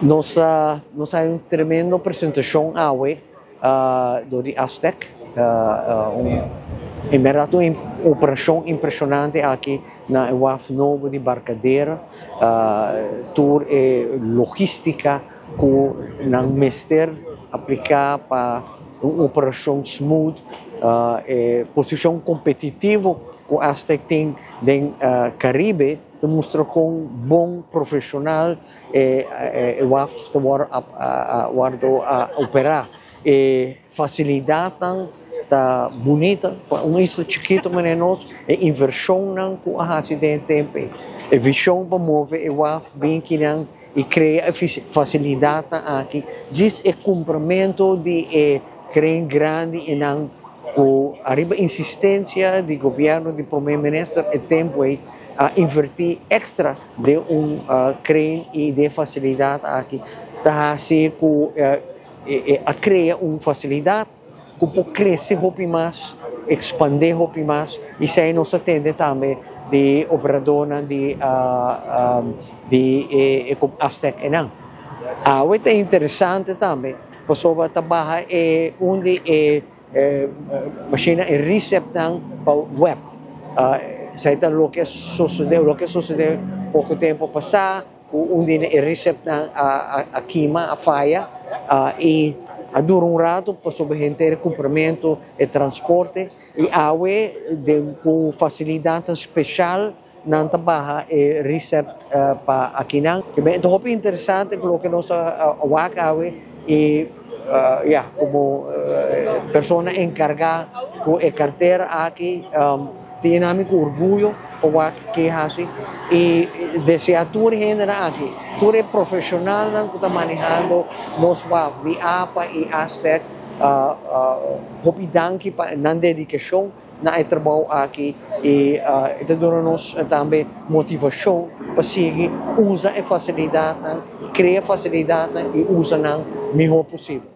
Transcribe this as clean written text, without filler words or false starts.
Nos a un tremendo presentashon awe dor di Astec. En bèrdat un operashon impreshonante aki na e waf nobo di Barcadera. Tur e logístika ku nan mester apliká pa un operashon smooth, e posishon kompetitivo ku Astec tin den Karibe ta mustra kon bon profeshonal e waf ta wòrdu operá. E fasilidatnan ta bunita pa un isla chikitu manera nos, e invershonnan ku a hasi den e tempu ei, e vishon pa move e waf bin kinan i krea e fasilidatnan aki, djis e kumpramentu di e kren grandi einan ku ariba insistensia di gobièrnu di prome minister e tempu ei a invertí èkstra den un kren i den e fasilidat aki ta hasi ku a krea un fasilidat ku por krese hopi mas, ekspandé hopi mas i esei nos a tende tambe di operadornan di di e Astec einan. Awe ta interesante tambe pasobra ta baha e un di e mashina e receptnan pa web. Esei ta loke a sosodé loke a sosodé poko tempu pasá ku un di e receptnan a kima, a faya i a dura un ratu pasobra henter e kumpramentu, e transporte i awe den ku fasilidatnan speshal nan ta baha e recept pa akinan. Ta hopi interesante ku loke nos a wak awe i ya komo persona enkargá ku e kartera aki ta yena mi ku orguyo pa wak ke hasi i desea tur e hendenan aki, tur e profeshonalnan ku ta manehando nos waf di apa i Astec hopi danki pa nan dedikashon na e trabou aki i e ta duna nos tambe motivashon pa sigui usa e fasilidatnan, krea fasilidatnan i usa nan mihó posibel.